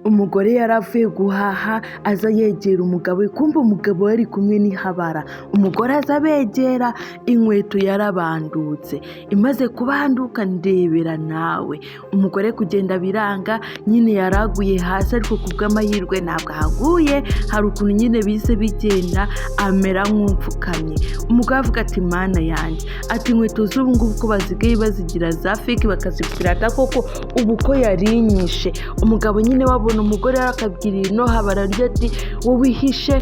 Umugore yari avuye guhaha, aza yegera umugabo we, kumbe umugabo we ari kumwe n'ihabara. Umugore aza abegera, inkweto yarabandutse. Imaze kubanduka, ndebera nawe. Umugore kugenda biranga nyine, yaraguye hasi, ariko ku bw'amahirwe ntabwo ahaguye. Hari ukuntu nyine bise bigenda, amera nk'upfukamye. Umugore avuga ati: "Mana yanjye," ati: "Inkweto z'ubu ngubu ko basigaye bazigira za fake, bakazipirata koko, ubu ko yarinyishe?" Umugabo nyine wabona umugore akabwira ino habara rye ati: "Wowe ihishe,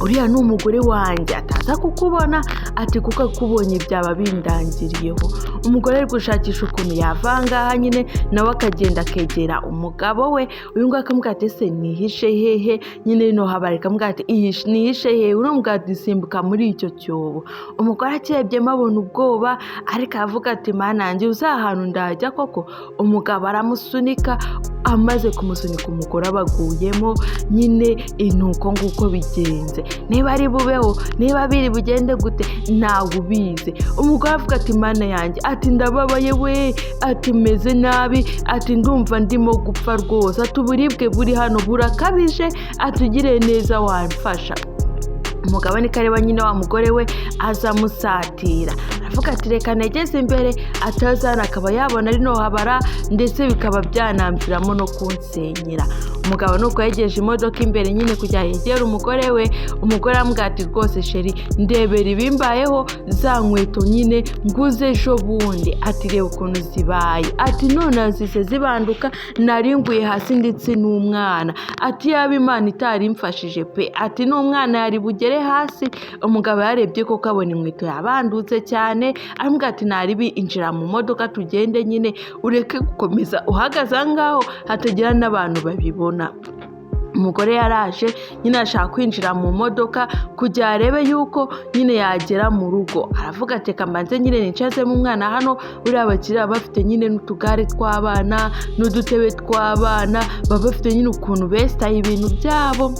uriya ni umugore wanjye, ataza kukubona," ati: "Kuko akubonye byaba bindangiriyeho." Umugore ari gushakisha ukuntu yava aha ngaha nyine, nawe akagenda akegera umugabo we. Uyu nguyu akamubwira ati: "Ese nihishe hehe?" Nyine rino habara rikamubwira ati: "Nihishe hehe?" Uno mugabo ati: "Simbuka muri icyo cyobo." Umugore akirebyemo abona ubwoba, ariko aravuga ati: "Mana yanjye, uzi ahantu ndajya koko?" Umugabo aramusunika, amaze kumusunika umugore abaguyemo nyine. Ni uko nguko bigenze. Niba ari bubeho, niba biri bugende gute, ntawe ubizi. Umugore avuga ati: "Mana yanjye," ati: "Ndababaye we," ati: "Meze nabi," ati: "Ndumva ndimo gupfa rwose," ati: "Uburibwe buri hano burakabije," ati: "Ugiriye neza wamfasha." Umugabo niko areba nyine wa mugore we aza amusatira, aravuga ati: "Reka negeze imbere, atazana akaba yabona rino habara, ndetse bikaba byanamviramo no kunsenyera." Umugabo nuko yegeje imodoka imbere nyine kugira yegere umugore we. Umugore aramubwira ati: "Rwose chéri, ndebera ibimbayeho, za nkweto nyine nguze ejo bundi," ati: "Reba ukuntu zibaye," ati: "None zise zibanduka, nari nguye hasi ndetse n'umwana," ati: "Yaba Imana itari imfashije pe," ati: "N'umwana yari bugere hasi." Umugabo yarebye koko abona inkweto yabandutse cyane, aramubwira ati: "Naribi, injira mu modoka tugende nyine, ureke gukomeza uhagaze aho ngaho hatagira n'abantu babibona." Umugore yaraje nyine ashaka kwinjira mu modoka kugira arebe yuko nyine yagera mu rugo. Aravuga ati: "Reka mbanze nyine nicazemo umwana hano." Buriya abakiriya baba bafite nyine n'utugare tw'abana n'udutebe tw'abana, baba bafite nyine ukuntu besitaye ibintu byabo.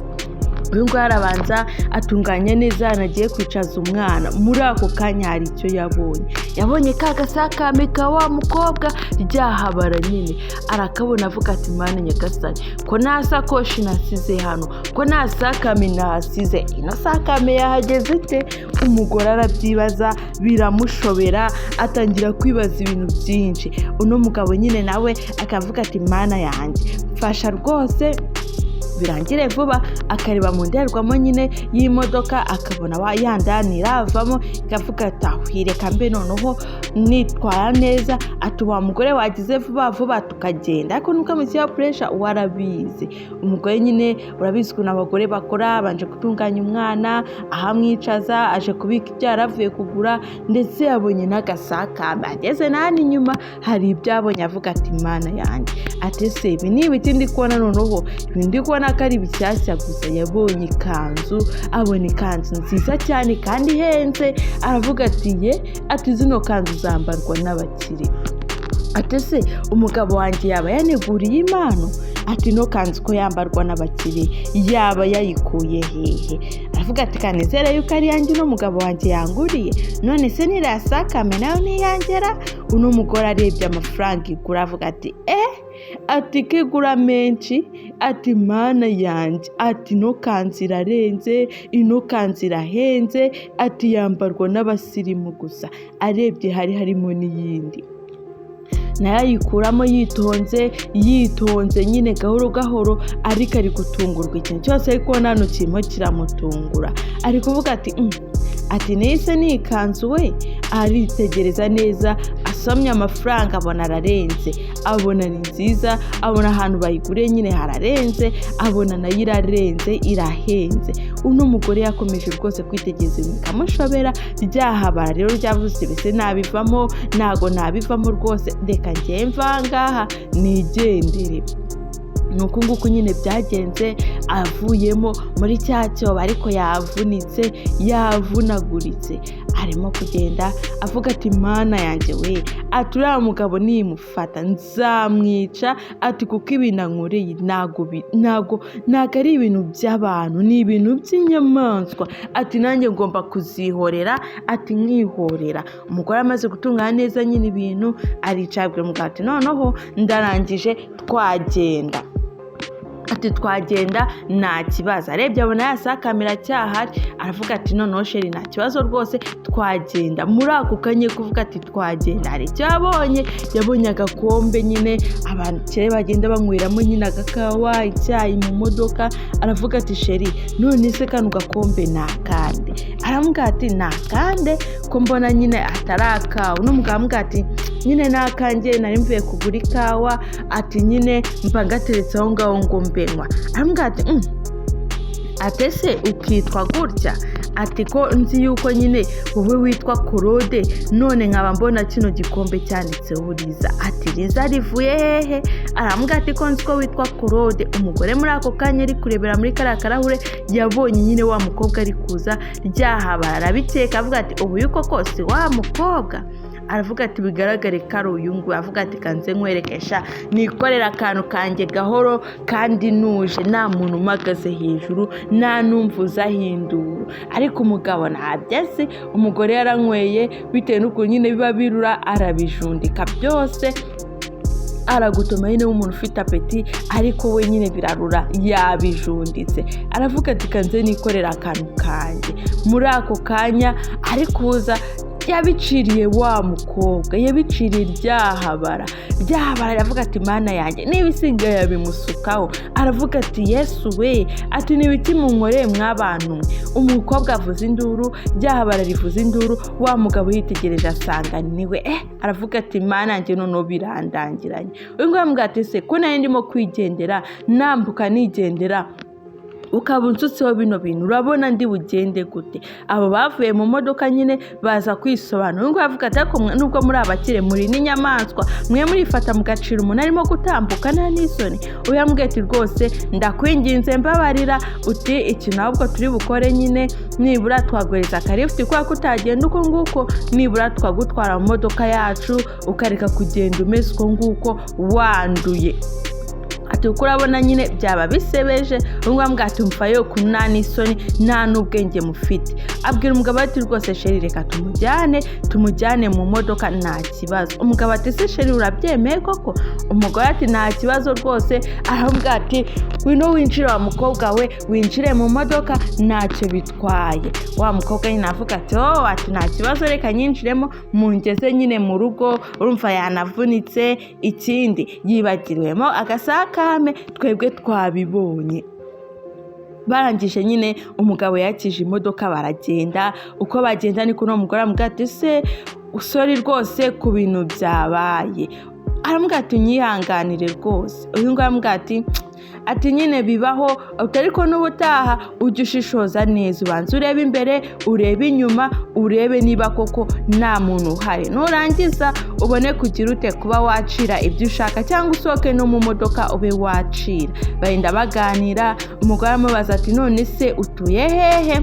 Uyu nguyu arabanza atunganya neza ahantu agiye kwicaza umwana. Muri ako kanya hari icyo yabonye. Yabonye ka gasakame ka wa mukobwa, ryahabara nyine arakabona, avuga ati: "Mana nyagasani, ko nta sakoshi nasize hano, ko nta sakame nahasize, ino sakame yahageze ite?" Umugore arabyibaza, biramushobera, atangira kwibaza ibintu byinshi. Uno mugabo nyine nawe akavuga ati: "Mana yanjye, mfasha rwose birangire vuba." Akareba mu ndorerwamo nyine y'imodoka, akabona wa yandani iravamo, ikavuga ati: "Ahwireka mbe noneho nitwara neza," ati: "Wa mugore wagize vuba vuba tukagenda." Ariko nuko amushyiraho pressure, warabizi umugore nyine, urabizi ukuntu abagore bakora. Abanje gutunganya umwana, ahamwicaza, aje kubika ibyo yari avuye kugura, ndetse yabonye n'agasakame. Ageze n'ahandi inyuma hari ibyo yabonye, avuga ati: "Mana yanjye," ati: "Ese ibi ni ibiki ndi kubona? Noneho ibi ndi kubona ko ari bishyashya gusa." Yabonye ikanzu, abona ikanzu nziza cyane kandi ihenze. Aravuga ati: "Ye," ati: "Zino kanzu zambarwa n'abakire." Ati: "Ese umugabo wanjye yaba yaneguriye impano?" Ati: "Ino kanzu ko yambarwa n'abakire, yaba yayikuye hehe?" Aravuga ati: "Kanizere yuko ari iyanjye uno mugabo wanjye yanguriye. None se nirasakame nayo ntiyangera?" Uno mugore arebye amafaranga igura, avuga ati: "Eh," ati: "Ko igura menshi?" Ati: "Mana yanjye," ati: "Ino kanzu irarenze, ino kanzu irahenze," ati: "Yambarwa n'abasirimu gusa." Arebye hari harimo n'iyindi, nayo ayikuramo yitonze, yitonze nyine, gahoro gahoro, ariko ari gutungurwa. Ikintu cyose ari kubona hano kirimo kiramutungura. Ari kuvuga ati: Ati: "Nise ni ikanzu we?" Aritegereza neza, asomye amafaranga, abona ararenze, abona ni nziza, abona ahantu bayiguriye nyine hararenze, abona nayo irarenze, irahenze. Uno mugore yakomeje rwose kwitegereza ibintu bikamushobera. Ryahabara rero ryavuze: "Bese nabivamo? Ntago nabivamo rwose, reka njye mva ngaha nigendere." Ni uku nguku nyine byagenze, avuyemo muri cya cyobo, ariko yavunitse, yavunaguritse. Arimo kugenda avuga ati: "Mana yanjye we," ati: "Uriya mugabo nimufata nzamwica," ati: "Kuko ibintu ankoreye ntago ari ibintu by'abantu, ni ibintu by'inyamaswa," ati: "Nanjye ngomba kuzihorera," ati: "Nkihorera." Umugore amaze gutunganya neza nyine ibintu, aricara, abwira umugabo ati: "Noneho ndarangije, twagenda." Ati twagenda, nta kibazo. Arebye abona ya sakame iracyahari, aravuga ati noneho chéri, nta kibazo rwose, twagenda. Muri ako kanya kuvuga ati twagenda, hari icyo yabonye. Yabonye agakombe nyine abantu kera bagenda banyweramo nyine agakawa, icyayi mu modoka. Aravuga ati chéri, none se kano gakombe ni akande? Aramubwira ati ni akande ko mbona nyine atari akawe? N'umugabo aramubwira ati nyine ni akanjye, nari mvuye kugura ikawa, ati nyine mba ngateretse aho ngaho ngo mbenywa. Aramubwira ati ati ese ukitwa gutya? Ati ko nzi yuko nyine wowe witwa Korode, none nkaba mbona kino gikombe cyanditseho Riza. Ati Riza rivuye hehe? Aramubwira ati ko nzi ko witwa Korode. Umugore muri ako kanya ari kurebera muri kariya karahure, yabonye nyine wa mukobwa ari kuza ryahabara, arabikeka, avuga ati ubu yuko kose wa mukobwa. Aravuga ati bigaragare ko ari uyu nguyu. Avuga ati kanze nkwerekesha, nikorera akantu kanjye gahoro kandi nuje, nta muntu umagaze hejuru, nta numva ahindura. Ariko umugabo ntabyo azi. Umugore yaranyweye, bitewe n'ukuntu nyine biba birura, arabijundika byose, aragutoma nyine w'umuntu ufite appétit, ariko we nyine birarura, yabijunditse. Aravuga ati kanze nikorera akantu kanjye. Muri ako kanya ari kuza, yabiciriye wa mukobwa, yabiciriye ryahabara. Ryahabara aravuga ati mana yanjye, niba isigaye yabimusukaho. Aravuga ati Yesu we, ati n'ibiki munkoreye mw'abantu mwe? Umukobwa avuza induru, ryahabara rivuza induru, wa mugabo yitegereje asanga niwe. Aravuga ati mana yanjye, noneho birandangiranye. Uyu nguyu aramubwira ati se ko nari ndimo kwigendera, nambuka nigendera, ukaba unsutseho bino bintu, urabona ndi bugende gute? Abo bavuye mu modoka nyine baza kwisobanura. Uyu nguyu avuga ati ariko nubwo muri abakire, muri n'inyamaswa mwe, murifata mugacira umuntu arimo gutambuka, nta n'isoni? Uyu yamubwiye ati rwose ndakwinginze mbabarira. Uti ikintu ahubwo turi bukore nyine, nibura twaguhereza akalifuti, kubera ko utagenda uko nguko, nibura twagutwara mu modoka yacu, ukareka kugenda umeze uko nguko wanduye. Ati kuko urabona nyine byaba bisebeje. Uyu nguyu ati mva yo nta n'isoni, nta n'ubwenge mufite. Abwira umugabo ati rwose chéri, reka tumujyane mu modoka, nta kibazo. Umugabo ati se chéri, urabyemeye koko? Umugore ati nta kibazo rwose. Aravuga ati ngwino winjire wa mukobwa we, winjire mu modoka, ntacyo bitwaye. Wa mukobwa nyine avuga ati oh, ati nta kibazo, reka nyinjiremo mungeze nyine mu rugo. Urumva yanavunitse, ikindi yibagiriwemo agasakame, twebwe twabibonye. Barangije nyine, umugabo yakije imodoka, baragenda. Uko bagenda niko uno mugore aramubwira ati se sorry rwose ku bintu byabaye. Aramubwira ati nyihanganire rwose. Uyu nguyu aramubwira ati nyine bibaho, ariko n'ubutaha ujye ushishoza neza, ubanza urebe imbere, urebe inyuma, urebe niba koko nta muntu uhari, nurangiza ubone kugira ute kuba wacira ibyo ushaka, cyangwa usohoke no mu modoka ube wacira. Bagenda baganira, umugore aramubaza ati none se utuye hehe?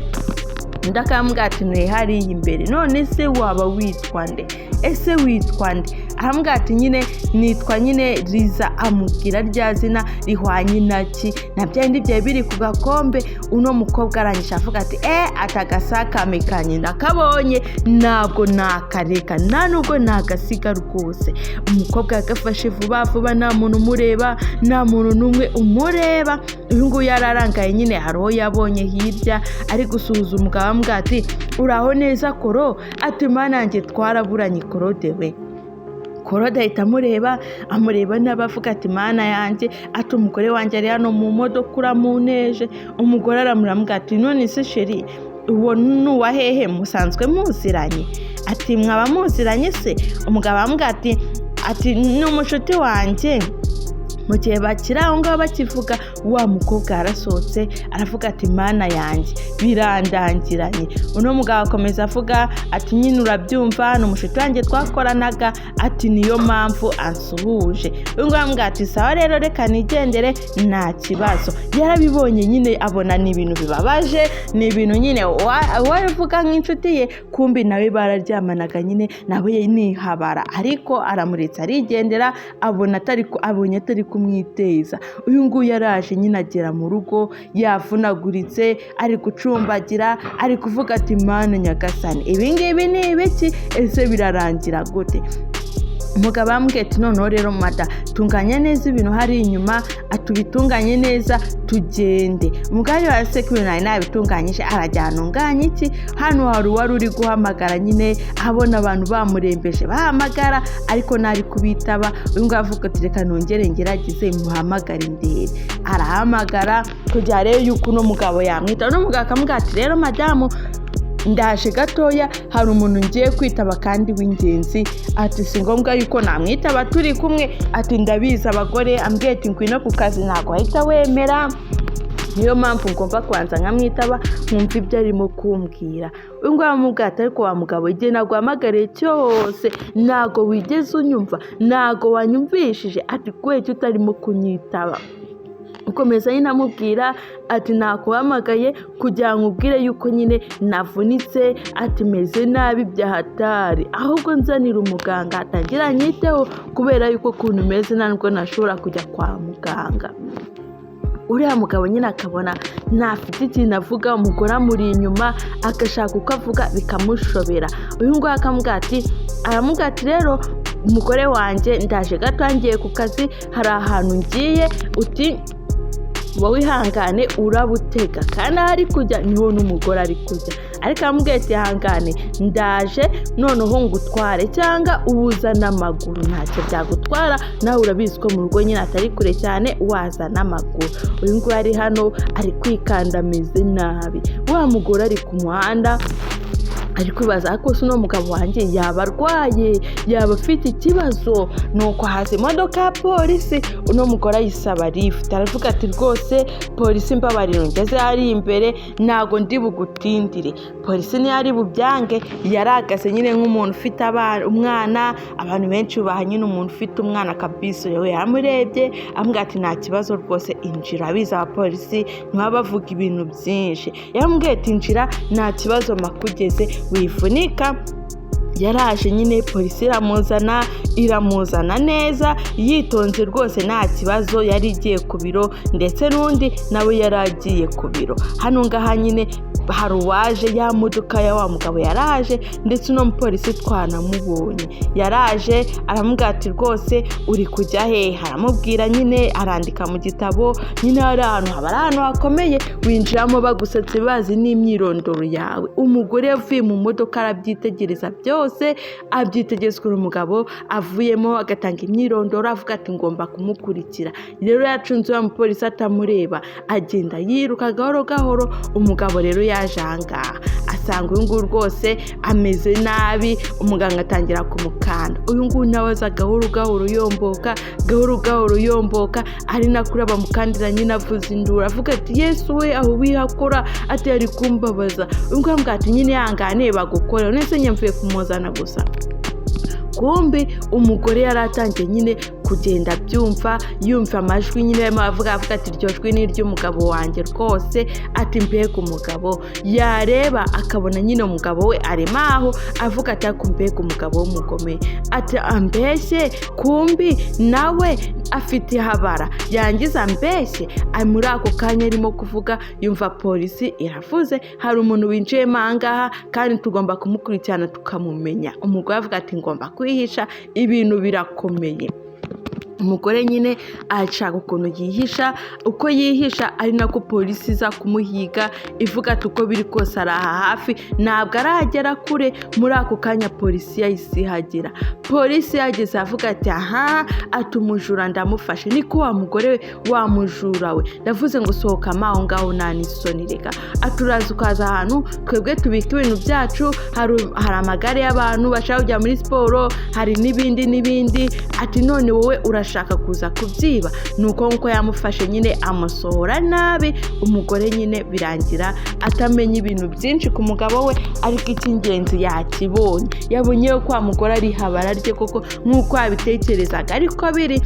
Undi akamubwira ati ntuye hariya imbere. None se waba witwa nde? Ese witwa nde? Aramubwira ati nyine nitwa nyine Riza. Amubwira rya zina rihwanye na ki na bya bindi byari biri ku gakombe. Uno mukobwa arangije avuga ati ati agasakame kanjye ndakabonye, ntabwo nakareka, nta nubwo nagasiga rwose. Umukobwa yagafashe vuba vuba, nta muntu umureba, nta muntu n'umwe umureba. Uyu nguyu yari arangaye nyine, hari uwo yabonye hirya ari gusuhuza umugabo, amubwira ati uraho neza Koro? Ati mana yanjye, twaraburanye Korode we. Korode ahita amureba, amureba nabi, avuga ati mana yanjye, ati umugore wanjye ari hano mu modoka, uramuneje. Umugore aramubwira ati none se chéri, uwo ni uwa hehe? Musanzwe muziranye? Ati mwaba muziranye se? Umugabo aramubwira ati ni umushuti wanjye. Mu gihe bakiri aho ngaho bakivuga, wa mukobwa yarasohotse, aravuga ati mana yanjye, birandangiranye. Uno mugabo akomeza avuga ati nyine urabyumva, ni umushuti wanjye twakoranaga, ati niyo mpamvu ansuhuje. Uyu nguyu aramubwira ati sawa rero, reka nigendere, nta kibazo. Yarabibonye nyine, abona ni ibintu bibabaje, ni ibintu nyine wabivuga nk'inshuti ye, kumbi nawe bararyamanaga nyine, nawe nihabara, ariko aramuretse arigendera, abona atari abonye atari kumwiteza. Uyu nguyu yaraje nyine agera mu rugo yavunaguritse, ari gucumbagira, ari kuvuga ati mana nyagasani, ibi ngibi ni ibiki? Ese birarangira gute? Umugabo yambwiye ati: "Noneho rero mada, tunganya neza ibintu hari inyuma, atubitunganye neza tugende." Umugabo wese ko ibintu nari nabitunganyije, arajyana unganya iki? Hano hari uwari uri guhamagara nyine, abona abantu bamurembeje bahamagara, ariko ntari kubitaba. Uyu nguyu avuga ati: "Reka nongere ngerageze muhamagare ndebe." Arahamagara kugira arebe yuko uno mugabo yamwita. Uno mugabo akamubwira ati: "Rero madamu, ndaje gatoya, hari umuntu ngiye kwitaba kandi w'ingenzi." Ati: "Si ngombwa yuko namwitaba turi kumwe." Ati: "Ndabizi abagore, ambwiye ati ngwino ku kazi ntabwo wahita wemera, niyo mpamvu ngomba kubanza nkamwitaba nkumva ibyo arimo kumbwira." Uyu nguyu aramubwira ati: "Ariko wa mugabo, igihe naguhamagariye cyose ntabwo wigeze unyumva, ntabwo wanyumvishije." Ati: "Kubera icyo utarimo kunyitaba?" Ukomeza nyine amubwira ati: "Nakuhamagaye kugira ngo ubwire yuko nyine navunitse." Ati: "Meze nabi byahatari, ahubwo nzanira umuganga atangira anyiteho, kubera yuko ukuntu meze ntabwo nashobora kujya kwa muganga." Uriya mugabo nyine akabona ntafite ikintu avuga, umugore amuri inyuma, agashaka uko avuga bikamushobera. Uyu nguyu akamubwira ati, aramubwira ati: "Rero umugore wanjye, ndaje gato, ngiye ku kazi, hari ahantu ngiye." Uti: "Wowe ihangane urabutega." Kandi aho ari kujya niho n'umugore ari kujya, ariko aramubwira ati: "Ihangane ndaje noneho ngutware, cyangwa ubuza n'amaguru ntacyo byagutwara, nawe urabizi ko mu rugo nyine atari kure cyane, waza n'amaguru." Uyu nguyu ari hano ari kwikanda ameze nabi. Wa mugore ari ku muhanda ari kwibaza: "Ariko se uno mugabo wanjye yaba arwaye, yaba afite ikibazo?" Nuko haza imodoka ya polisi, uno mugore ayisaba lift, aravuga ati: "Rwose polisi, mbabarira ngeze hari imbere, ntabwo ndi bugutindire." Polisi niyo ari bubyange, yaragaze nyine nk'umuntu ufite umwana. Abantu benshi bubaha nyine umuntu ufite umwana kabisa. We yaramurebye, amubwira ati: "Nta kibazo rwose, injira." Abizi abapolisi ntibaba bavuga ibintu byinshi. Yaramubwiye ati: "Injira, nta kibazo, makugeze wifunika." Yaraje nyine, polisi iramuzana, iramuzana neza yitonze rwose, nta kibazo. Yari igiye ku biro, ndetse n'undi nawe yari agiye ku biro. Hano ngaha nyine hari uwaje, ya modoka ya wa mugabo yaraje, ndetse uno mupolisi twanamubonye yaraje. Aramubwira ati: "Rwose uri kujya hehe?" Aramubwira nyine, arandika mu gitabo. Nyine hari ahantu haba ari ahantu hakomeye, winjiramo bagusatse bazi n'imyirondoro yawe. Umugore yavuye mu modoka arabyitegereza byose, abyitegereza ukuntu umugabo avuyemo agatanga imyirondoro, avuga ati: "Ngomba kumukurikira." Rero yacunze wa mupolisi atamureba, agenda yiruka gahoro gahoro. Umugabo rero yaje ahangaha asanga uyu nguyu rwose ameze nabi, umuganga atangira kumukanda. Uyu nguyu nawe aza gahoro gahoro yomboka, gahoro gahoro yomboka, ari nako bamukandira nyine avuza induru, avuga ati: "Yesu we, aho wihakora!" Ati: "Ari kumbabaza." Uyu nguyu aramubwira ati: "Nyine ihangane bagukore, none se njye kumuzana gusa." Kumbi umugore yari atangiye nyine kugenda abyumva, yumva amajwi nyine barimo avuga, avuga ati: "Iryo jwi ni iry'umugabo wanjye rwose." Ati: "Mbega umugabo!" Yareba akabona nyine umugabo we arimo aho, avuga ati: "Ariko mbega umugabo w'umugome!" Ati: "Ambeshye, kumbi nawe afite ihabara, yangiza ambeshye." Muri ako kanya arimo kuvuga, yumva polisi iravuze: "Hari umuntu winjiyemo aha ngaha kandi tugomba kumukurikirana tukamumenya." Umugore avuga ati: "Ngomba kwihisha, ibintu birakomeye." Umugore nyine ashaka ukuntu yihisha, uko yihisha ari nako polisi iza kumuhiga, ivuga ati: "Uko biri kose ari aha hafi, ntabwo aragera kure." Muri ako kanya polisi yahise ihagera. Polisi yageze avuga ati: "Aha!" Ati: "Umujura ndamufashe." Niko wa mugore we, wa mujura we, ndavuze ngo sohokamo aho ngaho, nta n'isoni reka. Ati: "Uraza ukaza ahantu twebwe tubika ibintu byacu, hari amagare y'abantu bashaka kujya muri siporo, hari n'ibindi n'ibindi." Ati: "None wowe urashaka kuza kubyiba?" Ni uko nguko yamufashe nyine amusohora nabi. Umugore nyine birangira atamenya ibintu byinshi ku mugabo we, ariko icy'ingenzi yakibonye, yabonye ko wa mugore ari habara rye koko nk'uko yabitekerezaga, ariko biri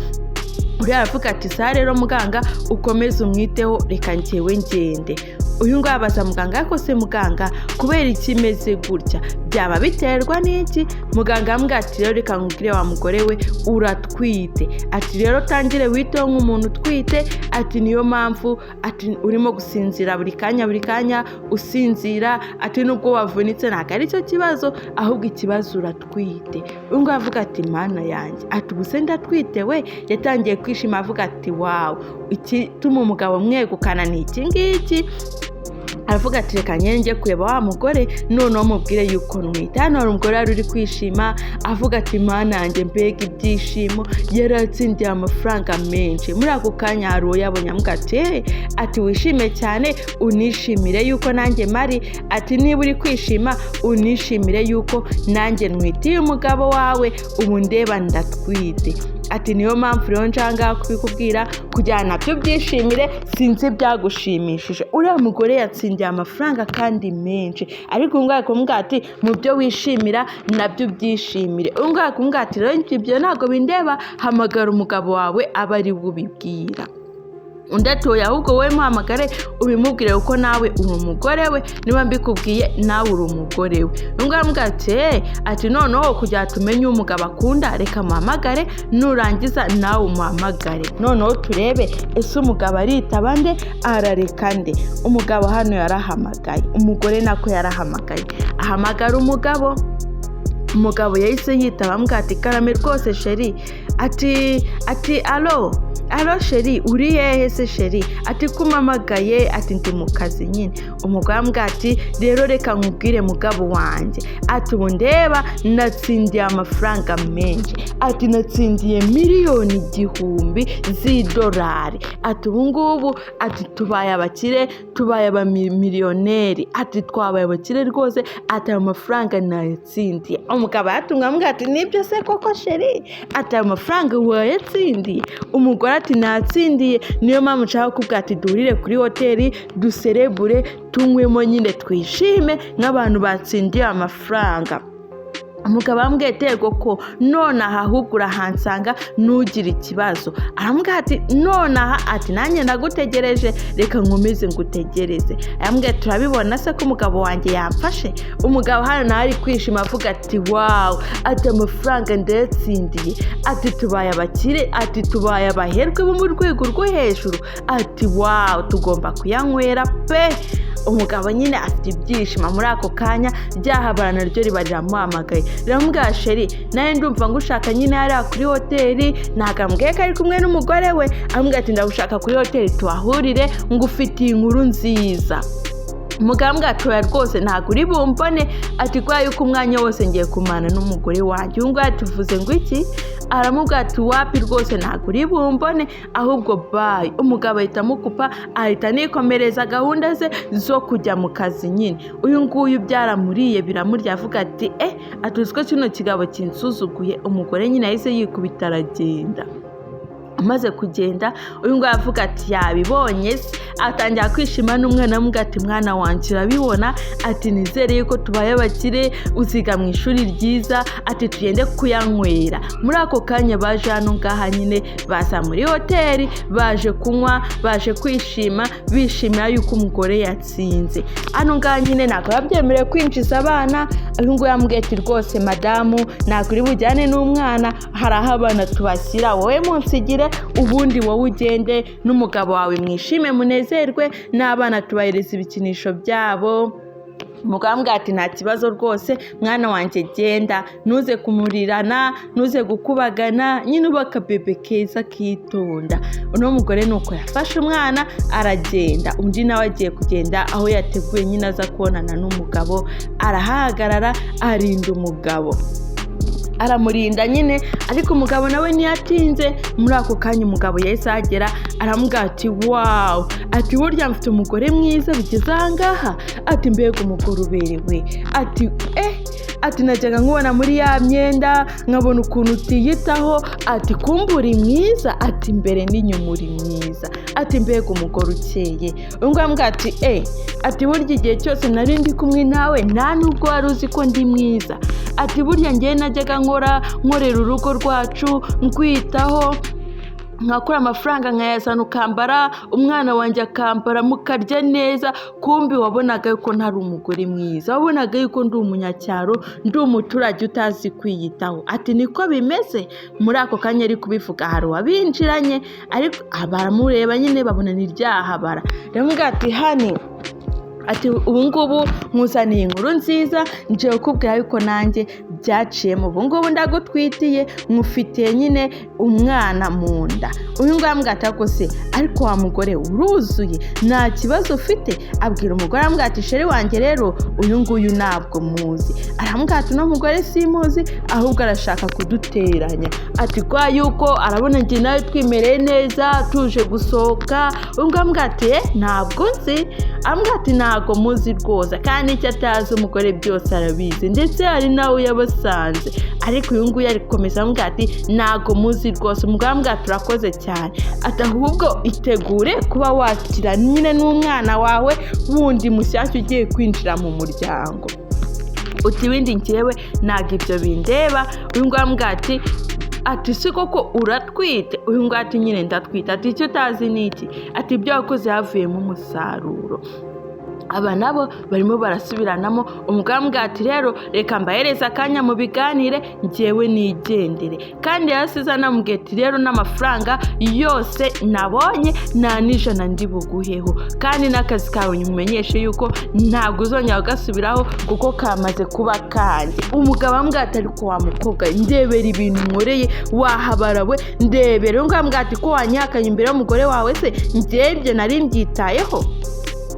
Uriya aravuga ati: "Sa rero muganga, ukomeze umwiteho, reka njyewe ngende." Uyu nguyu abaza muganga: "Ariko se muganga, kubera iki imeze gutya? Byaba biterwa n'iki?" Muganga yambwira ati: "Rero reka nkubwire wa mugore we, uratwite." Ati: "Rero tangire witeho nk'umuntu utwite." Ati: "Niyo mpamvu," ati, "urimo gusinzira buri kanya, buri kanya usinzira." Ati: "Nubwo wavunitse ntabwo ari cyo kibazo, ahubwo ikibazo uratwite." Uyu nguyu avuga ati: "Mana yanjye!" Ati: "Ubu se ndatwite we?" Yatangiye kwishima avuga ati: "Wow, igituma umugabo mwegukana ni iki ngiki." Aravuga ati: "Reka njye kureba wa mugore, noneho mubwire yuko ntwite." Hano hari umugore wari uri kwishima avuga ati: "Mana yanjye, mbega ibyishimo!" Yari atsindiye amafaranga menshi. Muri ako kanya hari uwo yabonye, amuga ati: "Hey," ati, "wishime cyane, unishimire yuko nanjye mari." Ati: "Niba uri kwishima, unishimire yuko nanjye ntwitiye umugabo wawe, ubu ndeba ndatwite." Ati: "Niyo mpamvu rero nshaka kubikubwira kugira ngo nabyo byishimire, sinzi byagushimishije." Uriya mugore yatsindiye amafaranga kandi menshi, ariko uyu nguyu ari kumubwira ati: "Mu byo wishimira nabyo ubyishimire." Uyu nguyu ari kumubwira ati: "Rero ibyo ntabwo bindeba, hamagara umugabo wawe abe ari we ubibwira." Undi ati: "Oya, ahubwo wowe muhamagare ubimubwire, kuko nawe uri umugore we, niba mbikubwiye nawe uri umugore we." Uyu nguyu aramubwira ati: "Eee," ati, "noneho kugira ngo tumenye uwo umugabo akunda, reka muhamagare, nurangiza nawe umuhamagare, noneho turebe ese umugabo aritaba nde, arareka nde." Umugabo hano yarahamagaye, umugore nako yarahamagaye, ahamagara umugabo. Umugabo yahise yitaba, amubwira ati: "Karame rwose chéri." Ati: "Allo, allo chéri, uri hehe se chéri?" Ati: "Kumamagaye?" Ati: "Ndi mu kazi nyine." Umugore aramubwira ati: "Rero reka nkubwire mugabo wanjye," ati, "ubu ndeba natsindiye amafaranga menshi," ati, "natsindiye 1,000,000 z'idolari," ati, "ubu ngubu," ati, "tubaye abakire, tubaye abamiliyoneri," ati, "twabaye abakire rwose," ati, "ayo mafaranga nayatsindiye." Umugabo yatunga amubwira ati: "Nibyo se koko chéri?" Ati: "Ayo mafaranga wayatsindiye?" Umugore ati: "Natsindiye, niyo mpamvu nshaka kukubwira ati duhurire kuri hoteli, duserebure, tunywemo nyine, twishime nk'abantu batsindiye amafaranga." Umugabo aramubwira ati: "Yego ko nonaha, ahubwo urahansanga, ntugire ikibazo." Aramubwira ati: "Nonaha?" Ati: "Nanjye ndagutegereje, reka nkomeze ngutegereze." Aramubwira ati: "Turabibona se ko umugabo wanjye yamfashe?" Umugabo hano nawe ari kwishima avuga ati: "Wow," ati, "amafaranga ndayatsindiye," ati, "tubaye abakire," ati, "tubaye abaherwe bo mu rwego rwo hejuru," ati, "Wow, tugomba kuyanywera pe." Umugabo nyine afite ibyishimo. Muri ako kanya ryahabara naryo riba riramuhamagaye, riramubwira: "Chéri, nawe ndumva ngushaka nyine hariya kuri hoteli." Ntabwo amubwiye ko ari kumwe n'umugore we. Aramubwira ati: "Ndagushaka kuri hoteli, tuhahurire, ngufitiye inkuru nziza." Umugabo ati: "Oya rwose, ntabwo uri bumbone," ati, "kubera yuko umwanya wose ngiye kumana n'umugore wanjye." Uyu nguyu ati: "Uvuze ngo iki?" Aramubwira ati: "Wapi rwose, ntabwo uri bumbone, ahubwo bye." Umugabo ahita amukupa, ahita anikomereza gahunda ze zo kujya mu kazi nyine. Uyu nguyu byaramuriye, biramurya, avuga ati: "Eh," ati, "ko kino kigabo kinsuzuguye." Umugore nyine yahise yikubita aragenda. Amaze kugenda, uyu nguyu avuga ati: "Yabibonye se?" Atangira kwishima n'umwana, amubwira ati: "Mwana wanjye, urabibona?" Ati: "Nizere yuko tubaye abakire, uziga mu ishuri ryiza." Ati: "Tugende kuyanywera." Muri ako kanya baje hano ngaha nyine, baza muri hoteli, baje kunywa, baje kwishima, bishimira yuko umugore yatsinze. Hano ngaha nyine ntabwo biba byemerewe kwinjiza abana. Uyu nguyu yamubwiye ati: "Rwose madamu, ntabwo uri bujyane n'umwana, hari aho abana tubashyira, wowe munsigire, ubundi wowe ugende n'umugabo wawe mwishime munezerwe, n'abana tubahereza ibikinisho byabo." Umugabo aramubwira ati: "Nta kibazo rwose mwana wanjye, genda, ntuze kumurirana, ntuze gukubagana, nyine uba akabebe keza kitonda." Uno mugore ni uko yafashe umwana aragenda. Undi nawe agiye kugenda aho yateguye nyine aza kubonana n'umugabo, arahagarara arinda umugabo, aramurinda nyine, ariko umugabo nawe ntiyatinze. Muri ako kanya umugabo yahise ahagera, aramubwira ati: "Wow," ati, "burya mfite umugore mwiza bigeze aha ngaha," ati, "mbega umugore uberewe," ati, "eh," ati, "najyaga nkubona muri ya myenda nkabona ukuntu utiyitaho," ati, "kumbe uri mwiza," ati, "imbere n'inyuma uri mwiza," ati, "mbega umugore ukeye." Uyu nguyu aramubwira ati: "Eh," ati, "burya igihe cyose nari ndi kumwe nawe nta nubwo wari uzi ko ndi mwiza," ati, "burya ngewe najyaga nkora nkorera urugo rwacu nkwitaho." Nkakura amafaranga nkayazana, ukambara, umwana wanjye akambara, mukarya neza. Kumbi wabonaga yuko ntari umugore mwiza, wabonaga yuko ndi umunyacyaro, ndi umuturage utazi kwiyitaho." Ati: "Niko bimeze." Muri ako kanya ari kubivuga, hari uwabinjiranye, ariko baramureba nyine, babona ni ryahabara. Aramubwira ati: "Honey," ati, "ubu ngubu nkuzaniye inkuru nziza, nje kukubwira yuko nanjye byaciyemo. Ubu ngubu ndagutwitiye, nkufitiye nyine umwana mu nda." Uyu nguyu aramubwira ati: "Ariko se, ariko wa mugore uruzuye, nta kibazo ufite?" Abwira umugore, aramubwira ati: "Chéri wanjye rero, uyu nguyu ntabwo muzi." Aramubwira ati: "Uno mugore simuzi, ahubwo arashaka kuduteranya." Ati: "Kwa yuko arabona njye nawe twimereye neza, tuje gusohoka." Uyu nguyu aramubwira ati: "Eh, ntabwo nzi." Aramubwira ati: "Ntabwo muzi rwose." Kandi icyo atazi, umugore byose arabizi, ndetse hari nawe yabasanze. Ariko uyu nguyu ari gukomeza aramubwira ati: "Ntabwo muzi rwose." Umugore aramubwira ati: "Urakoze cyane." Ati: "Ahubwo itegure kuba wakira nyine n'umwana wawe wundi mushyashya ugiye kwinjira mu muryango." Uti: "Ibindi njyewe ntabwo ibyo bindeba." Uyu nguyu aramubwira ati: "Si koko uratwite?" Uyu nguyu ati: "Nyine ndatwite." Ati: "Icyo utazi ni iki?" Ati: "Ibyo wakoze havuyemo umusaruro." Aba nabo barimo barasubiranamo. Umugore aramubwira ati: "Rero reka mbahereze akanya mu biganire, njyewe nigendere." Kandi yarasize anamubwira ati: "Rero n'amafaranga yose nabonye, nta n'ijana ndi buguheho, kandi n'akazi kawe nkumenyeshe yuko ntabwo uzongera kugasubiraho kuko kamaze kuba kanjye." Umugabo aramubwira ati: "Ariko wa mukobwa, ndebera ibintu nkoreye, wahabara we, ndebera." Uyu nguyu aramubwira ati: "Ko wanyihakanye imbere y'umugore wawe se, njyewe ibyo nari mbyitayeho?"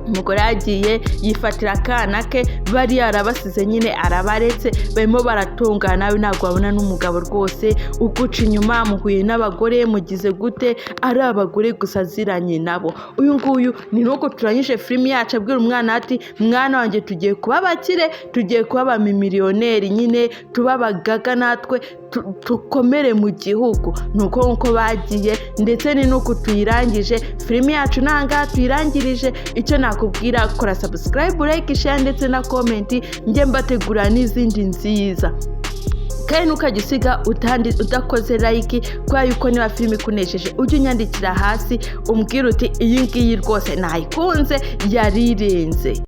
Umugore yagiye yifatira akana ke, bari yarabasize nyine, arabaretse, barimo baratungana. Nawe ntabwo wabona n'umugabo rwose uguca inyuma, muhuye n'abagore, mugize gute, ari abagore gusa aziranye nabo. Uyu nguyu ni nuko turangije filimi yacu, abwira umwana ati: "Mwana wanjye, tugiye kuba abakire, tugiye kuba abamiliyoneri nyine, tuba abagaga natwe, dukomere mu gihugu." Ni uko nguko bagiye, ndetse ni nuko tuyirangije filimi yacu. Ntangaha tuyirangirije. Icyo nakubwira, kora subscribe, like, share ndetse na comment, njye mbategura n'izindi nziza. Kandi ntukajya usiga udakoze like, kubera yuko niba filime ikunesheje, ujye unyandikira hasi umbwira uti: "Iyi ngiyi rwose nayikunze, yarirenze."